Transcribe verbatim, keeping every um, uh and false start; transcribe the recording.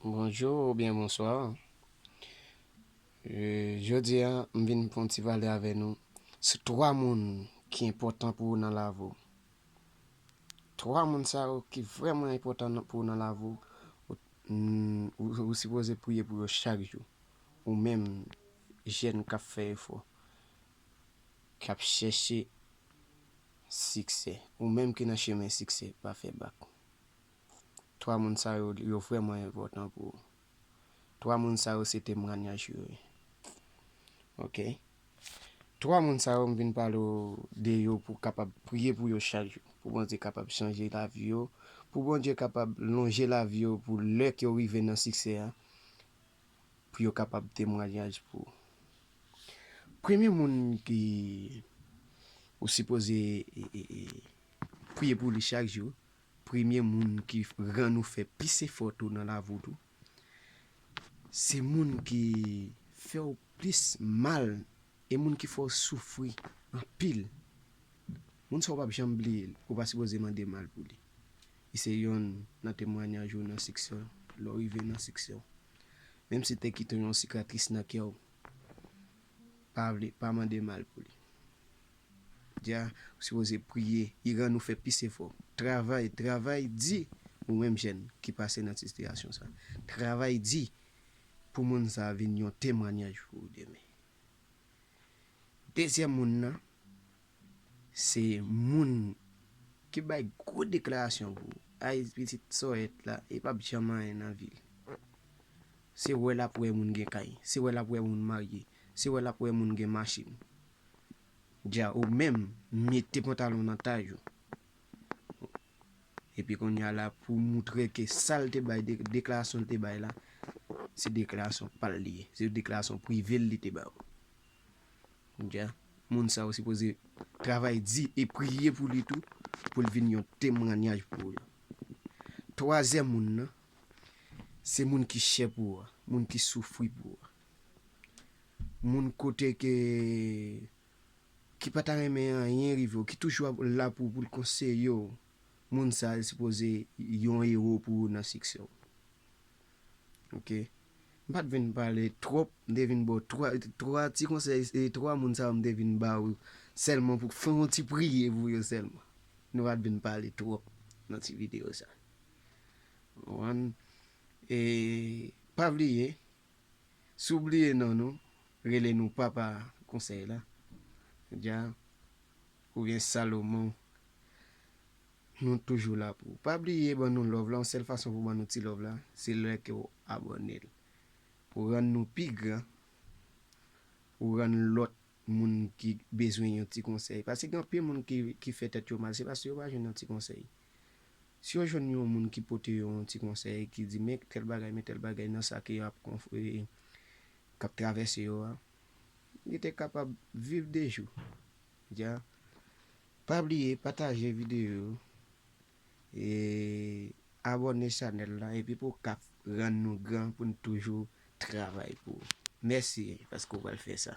Bonjou oubyen bonswa. E, jodi a, m vin pou yon ti pale avè nou sou twa moun ki enpòtan pou ou nan lavi w. Twa moun sa yo ki vrèman enpòtan nan, pou ou nan lavi w, ou, mm, ou, ou sipoze priye pou yo chak jou. Ou menm, jèn k ap fè efò, k ap chèche siksè. Ou menm ki nan chemen siksè, pa fè bak. Twa moun sa yo, yo vrèman enpòtan pou ou. Twa moun sa yo se temwanyaj yo ye. Ok. Twa moun sa yo, m vin pale w de yo pou w kapab priye pou yo chak jou. Pou Bondye kapab chanje lavi yo. Pou Bondye kapab lonje lavi yo pou lè ke yo rive nan siksè a. Pou yo kapab temwanyaj pou ou. Premye moun ki ou sipoze e, e, e, priye pou li chak jou. Premye moun ki rann ou fè plis efò tou nan lavi w tou. Se moun ki fè w plis mal e moun ki fè w soufri anpil. Moun sa w p ap janm bliye l, ou pa sipoze mande mal pou li. Li se yonn nan temwanyaj ou nan siksè w, lè w rive nan siksè w. Menm si te kite yon sikatris nan kè w, pa vle, pa mande mal pou li. Dja, ou sipoze priye, li rann ou fè plis efò. Travay, travay di, ou menm jèn ki pase nan sitiyasyon sa. Travay di pou moun sa vin yon temwanyaj pou ou demen. Dezyèm moun nan, se moun ki bay gwo deklarasyon pou ou. Ay, pitit sòyèt la, li p ap janm anyen nan vi l. Se wè l ap wè moun gen kay, se wè l ap wè moun marye, se wè l ap wè moun gen machin. Dja, ou menm, mete pantalon nan tay ou. Epi kounye a la, pou moutre ke sa l te bay, de, deklarasyon l te bay la, se deklarasyon pa l li ye. Se deklarasyon prive l li te ba ou. Dja, moun sa yo sipoze travay di e priye pou li tou, pou l vin yon temwanyaj pou ou. Twazyèm moun nan, se moun ki chè pou ou a, moun ki soufri pou ou a. Moun kote ke, ki pa ta renmen anyen rive w, ki toujou ap la pou, pou l konseye w, moun sa a sipoze yon ewo pou ou nan siksè w. Ok. M pa t vin pale twòp, m te vin ba w twa, twa ti konsèy, e twa moun sa yo m te vin ba ou sèlman pou fè yon ti priye pou yo sèlman. Nou pa t vin pale twòp nan ti videyo sa. Ou konprann? E pa bliye, si w bliye non nou, rele nou papa konsèy la. Dja, oubyen Salomon. Nou toujou la pou ou. Pa bliye ban nou love la, yon sèl fason pou ban nou ti love la, se lè ke w abòne l. Pou rann nou pi gran, pou rann lòt moun ki bezwen yon ti konsèy. Paske gen anpil moun ki, ki fè tèt yo mal, se paske yo pa jwenn yon ti konsèy. Si yo jwenn yon moun ki pote yo yon ti konsèy, ki di, "Men tèl bagay, men tèl bagay nan sa ke y ap konf-, e, k ap travèse yo a," li te kapab viv de jou. Dja. Pa bliye pataje videyo yo, e abòne chanèl la, epi pou w ka rann nou gran pou n toujou travay pou ou. Mèsi paske w pral fè sa.